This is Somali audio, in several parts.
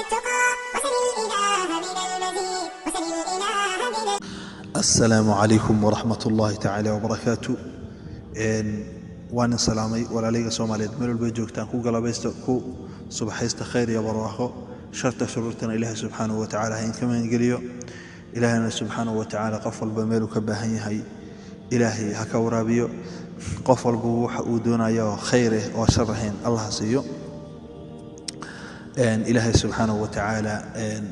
التقى وسل الإله من المزيد وسل الإله من Asalaamu calaykum waraxmat ullaahi tacaala wabarakaatu. Waan salaamay walaalayga Soomaaliyeed meel walbay joogtaan. Ku galabaysta, ku subaxaysta khayr iyo barwaaqo. Sharta shuruurtana Ilaahay subxaanahu wa tacaala ha inka magangeliyo. Ilaahayna subxaanahu wa tacaala qof walba meeluu ka baahan yahay Ilaahay ha ka waraabiyo. Qof walba waxa uu doonayo khayr eh oo shar ahayn Allah ha siiyo. Ilaahay subxaanahu wa tacaala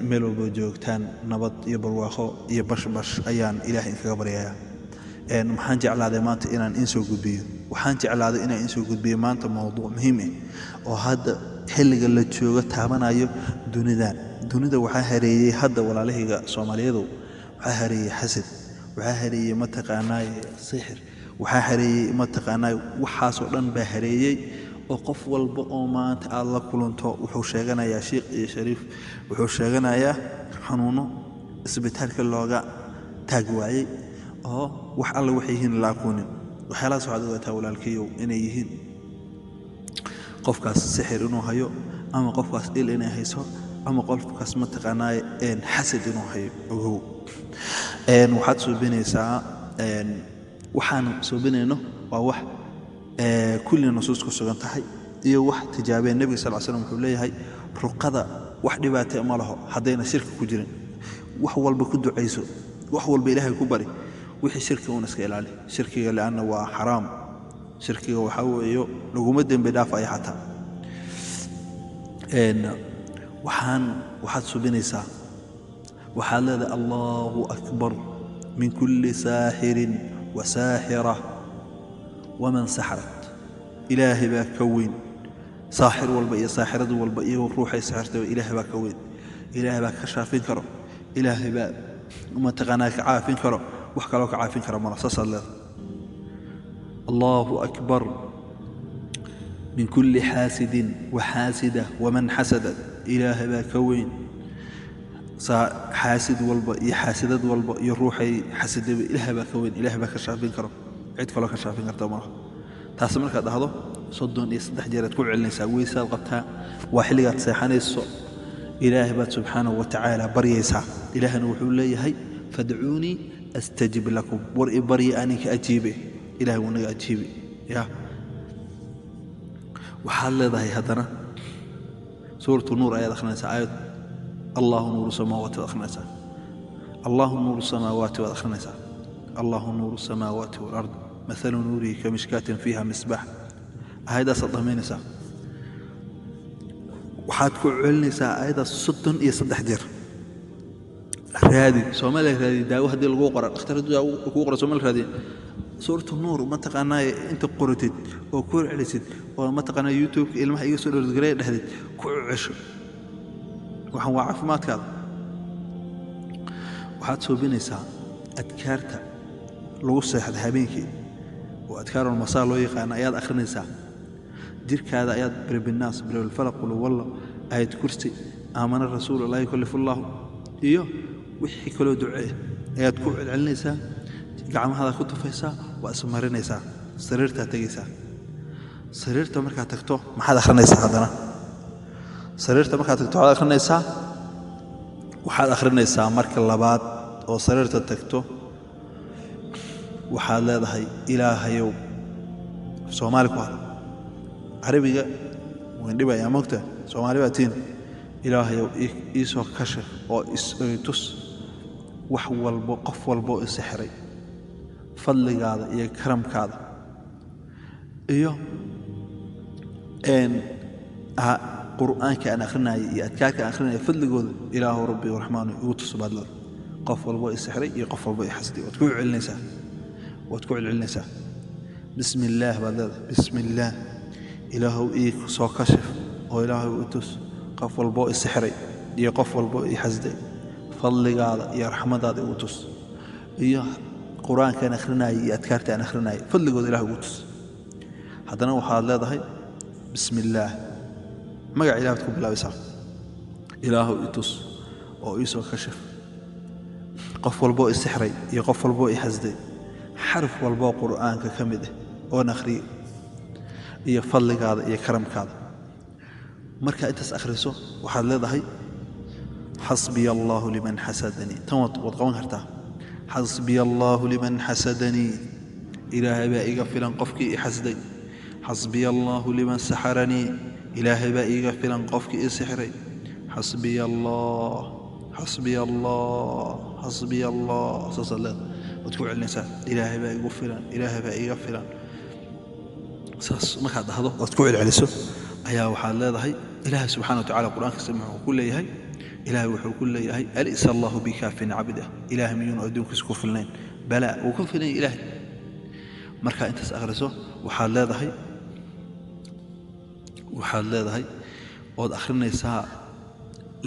meel walba joogtaan nabad iyo barwaaqo iyo bashbash ayaan Ilaahay inkaga baryayaa. Maxaan jeclaaday maanta inaan insoo gudbiyo? Waxaan jeclaaday inaan insoo gudbiyo maanta mowduuc muhiim ah oo hadda xilliga la joogo taabanayo dunidan. Dunida waxaa hareeyey hadda, walaalahayga Soomaaliyadow, waxaa hareeyey xasad, waxaa hareeyey mataqaanaaye sixir, waxaa hareeyey mataqaanaaye waxaasoo dhan baa hareeyey, oo qof walba oo maanta aad la kulanto wuxuu sheeganayaa shiikh iyo shariif, wuxuu sheeganayaa xanuuno isbitaalka looga taag waayey oo wax alle waxay yihiin la aqoonin. Waxyaalahaas waxaad ogaataa, walaalkayow, inay yihiin qofkaas sixir inuu hayo, ama qofkaas il inay hayso, ama qofkaas mataqaanaaye xasad inuu hayo. Ogow, waxaad suubinaysaa, waxaan suubinayno waa wax kulli nusuus ku sugan tahay iyo wax tijaabeen. Nebiga sal l slam wuxuu leeyahay ruqada wax dhibaata ma laho haddayna shirki ku jirin. Wax walba ku ducayso, wax walba Ilaahay ku bari, wixii shirki uun iska ilaali. Shirkiga lianna waa xaraam. Shirkiga waxaa weeyo laguma dembi dhaafaya xataa. Waxaad subinaysaa, waxaad leedahay: "Allahu akbar min kulli saaxirin wa saaxira waman saxarat." Ilaahay baa ka weyn saaxir walba iyo saaxirad walba iyo ruuxay sixirtay. Ilaahay baa ka weyn, Ilaahay baa ka shaafin karo, Ilaahay baa mataqaanaa ka caafin karo. Wax kaloo ka caafin kara mala. Saasaad leedahay: "Allahu akbar min kulli xaasidin wa xaasida waman xasadat." Ilaahay baa ka weyn xaasid walba iyo xaasidad walba iyo ruuxay xasidayba. Ilaahay baa ka weyn, Ilaahay baa ka shaafin karo, cid kaloo ka shaafin karta malaha. Taas markaad dhahdo 33 jeeraad ku celinaysaa. Weysaad qabtaa, waa xilligaad seexanayso. Ilaahay baad subxaanahu wa tacaala baryaysaa. Ilaahayna wuxuu leeyahay: "Fadcuunii astajib lakum." War i barya, aninka ajiibe. Ilahay wuu naga ajiibe. Ya waxaad leedahay haddana suuratu Nuur ayaad akhrinaysaa, aayad "Allahu nuuru samaawaati" waad akhrinaysaa. "Allahu nuuru samaawaati" waad akhrinaysaa. "Allahu nuuru samaawaati walard, mathalu nuurihi kamishkaatin fiiha misbaax." Aayaddaasaad dhamaynaysaa. Waxaad ku celinaysaa aayaddaas 33 jeer. Raadi Soomaaliya, raadi daawo haddii laguu qora, dhakhtar haddii daawo kuu qora Soomaaliya, raadi suuratu Nuur mataqaanaa inta qoratid oo ku celisid oo mataqaanaa YouTube-ka ilmaha iga soo dhorodgareya dhexdeed ku cesho. Waxaan waa caafimaadkaada. Waxaad suubinaysaa adkaarta lagu seexda habeenkii oo adkaarul masaa loo yaqaano ayaad akhrinaysaa. Jirkaada ayaad birabinaas, birabilfalaq, qulwalla, aayad kursi, aamana rasuul, laa yukallifu allaahu iyo wixii kaloo ducee ayaad ku celcelinaysaa. Gacmahaada ku tufaysaa, waa ismarinaysaa, sariirtaa tegaysaa. Sariirta markaad tagto maxaad akhrinaysaa haddana? Sariirta markaad tagto waxaad akhrinaysaa, waxaad akhrinaysaa marka labaad oo sariirta tagto, waxaad leedahay: "Ilaahayow." Soomaali ku hadla, Carabiga waan dhibayaa, mogta Soomaali baa tiin. "Ilaahayow, iisoo kashif oo tus wax walbo, qof walbo oo isixiray, fadligaada iyo karamkaada iyo Qur'aanka aan akhrinayay iyo adkaarka aan akhrinaya fadligooda, Ilaahu Rabbi Raxmaanu, igu tus," baad leedahay, "qof walbo i sixray iyo qof walbo i xasday." Waad ku celcelinaysaa, waad ku celcelinaysaa. "Bismi illaah," baad leedahay. "Bismi illaah, Ilaahow, ii soo kashif oo Ilaahow i tus qof walbo i sixray iyo qof walbo i xasday, fadligaada iyo raxmadaada igu tus, iyo Qur-aankaan akhrinayay iyo adkaarta aan akhrinayay fadligooda Ilah igu tus." Haddana waxaad leedahay: "Bismi illaah." Magaca Ilah baad ku bilaabaysaa. "Ilaahow, i tus oo ii soo kashif qof walboo i sixray iyo qof walboo i xasday, xaraf walboo Qur'aanka ka mid ah oon akhriyey, iyo fadligaada iyo karamkaada." Markaa intaas akhriso waxaad leedahay Xasbiya Allahu liman xasadanii, tan waad qaban kartaa. Xasbiya Allahu liman xasadanii, Ilaahay baa iga filan qofkii i xasday. Xasbiya Allahu liman saxaranii, Ilaahay baa iiga filan qofkii i sixray. Xasbiya Allah, xasbiya Allah, xasbiya Allah, saasaad leedahay, waad ku celinaysaa. Ilaahay baa igu filan, Ilaahay baa iiga filan. Saas markaad dhahdo ood ku celceliso ayaa waxaad leedahay, Ilaahay subxana wa tacala Qur-aankiisa muxuu ku leeyahay? Ilaahay wuxuu ku leeyahay: alaysa Allahu bikaafin cabdah? Ilaahay miyuunu adduunkiisa ku filnayn? Balaa, wuu ku filan Ilaahay. Markaa intaas akhriso, waxaad leedahay ood akhrinaysaa: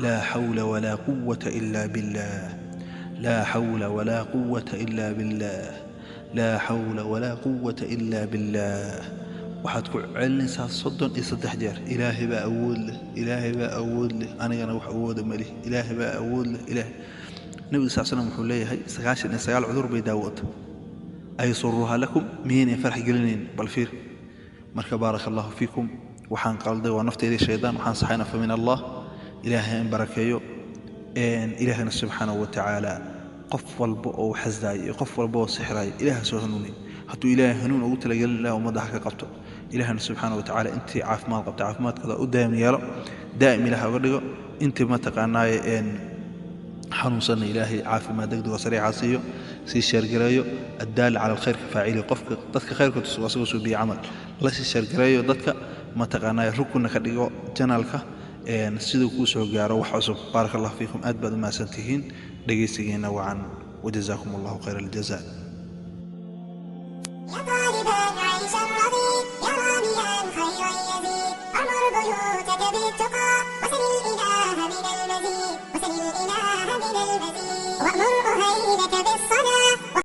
laa xawla walaa quwata ila biاllah, laa xawla walaa quwata ila biاllah, laa xawla walaa quwata ila biاllah. Waxaad ku celinaysaa 33 jeer. Ilaahay baa awood leh, Ilaahay baa awood leh, anigana wax awooda malih, Ilaahay baa awood leh. Ilaahay, Nabiga sal slam wuxuu leeyahay: 99 cudur bay daawata. Aysuruhaa lakum, miyaynay farax gelinayn? Bal fiir. Marka baaraka Allahu fiikum. Waxaan qalday waa nafteyda, shaydaan. Waxaan saxayna fa min Allah. Ilaahay in barakeeyo. Ilaahayna subxaanahu wa tacaala qof walba oo xasdaaya iyo qof walba oo sixraaya, Ilaah soo hanuuniy. Hadduu Ilaahay hanuun ugu talagelin, Ilaah ummadda ha ka qabto. Ilaahna subxaana wa tacaala intii caafimaad qabta caafimaadkooda u daa'im yeelo, daa'im Ilaah uga dhigo. Intii mataqaanaaye xanuunsanna, Ilaahay caafimaad degdeg oo sariica siiyo. Sii share gareeyo. Addaali cala alkhayr ka faacili. Qofka dadka khayrka tuso asagoo suubiye camal. La sii share gareeyo dadka, mataqaanaaye rukunna ka dhigo channelka siduu kuu soo gaaro wax cusub. Baaraka Allahu fiikum, aad baad u mahadsantihiin dhegaysigeena wacan. Wajazaakum Allahu khayra aljaza. يا طالبا عيشا رغيد، يا راميا خيرا يزيد، أمر بيوتك بالتقى وسل الإله من المزيد، وسل الإله من المزيد، وأمر